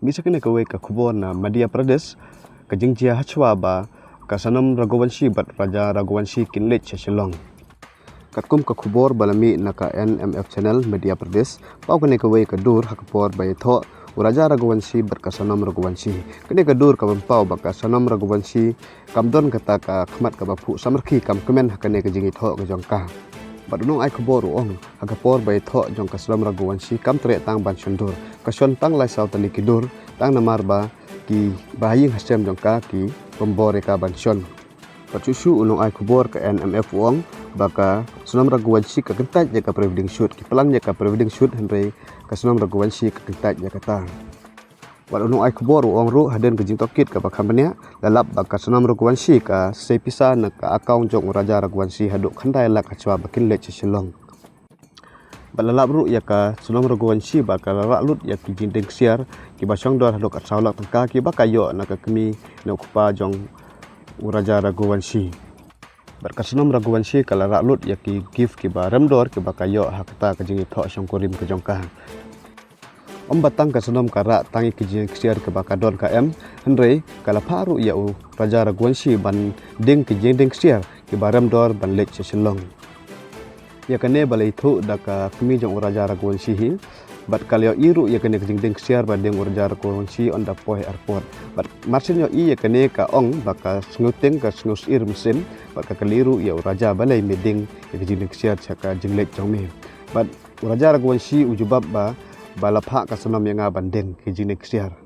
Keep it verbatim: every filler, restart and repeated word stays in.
Mih sha kane kawei ka khubor na Madhya Pradesh, ka jingjia hashwa ba ka Sonam Raghuvanshi bad Raja Raghuvanshi kin leit sha Shillong. Katkum ka khubor ba la mih na ka N M F channel Madhya Pradesh, paw kane kawei ka dur ha ka por ba ïathoh u Raja Raghuvanshi bad ka Sonam Raghuvanshi. Kane ka dur ka ban paw ba ka Sonam Raghuvanshi kam don kata ka khmat kaba phuh samrkhie, kam kmen ha kane ka jingïathoh ka jong ka. Bad u nongai khubor u ong, ha ka por ba ïathoh jong ka Sonam Raghuvanshi kam treh tang ban shon dur, ka shon tang lai saw tylli ki dur, tang namar ba kiba ha ïing ha sem jong ka ki bym bor ïa ka ban shon. Bad shuh shuh u nongai khubor ka N M F u ong ba ka Sonam Raghuvanshi ka kyntait ïa ka pre-wedding shoot, ki plan ïa ka pre-wedding shoot, hynrei ka Sonam Raghuvanshi ka kyntait ïa kata. Bad u nongai khubor u ong ruh, hadien ka jingtohkit kaba kham bniah, la lap ba ka Sonam Raghuvanshi ka sei pisa na ka account jong u Raja Raghuvanshi haduh khyndai lak hashwa ba kin leit sha Shillong. Bad la lap ruh ïa ka Sonam Raghuvanshi ba ka la rah lut ïa ki jingdeng ksiar kiba shong dor haduh arphew lak tyngka kiba ka ïoh na ka kmie na u kpa jong u Raja Raghuvanshi. Bad ka Sonam Raghuvanshi ka la rah lut ïa ki gift kiba rem dor kiba ka ïoh ha kata ka jingïathoh shongkurim ka jong ka. Ym ba tang ka Sonam ka rah tang ïa ki jingdeng ksiar kiba ka don ka em, hynrei ka la phah ruh ïa u Raja Raghuvanshi ban deng ki jingdeng ksiar kiba rem dor ban leit sha Shillong. Ïa kane ba la ïathuh da ka kmie jong u Raja Raghuvanshi hi, bad ka la ïohi ruh ïa kane ka jingdeng ksiar ba deng u Raja Raghuvanshi ynda poi airport. Bad mar shen ïohi ïa kane ka ong ba ka sngewteng ka sngewsyier mynsiem, bad ka kylli ruh ïa u Raja, balei me deng ïa ka jingdeng ksiar sha ka jingleit jong me. Bad u Raja Raghuvanshi u jubab ba, ba la phah ka Sonam ïa nga ban deng ki jingdeng ksiar.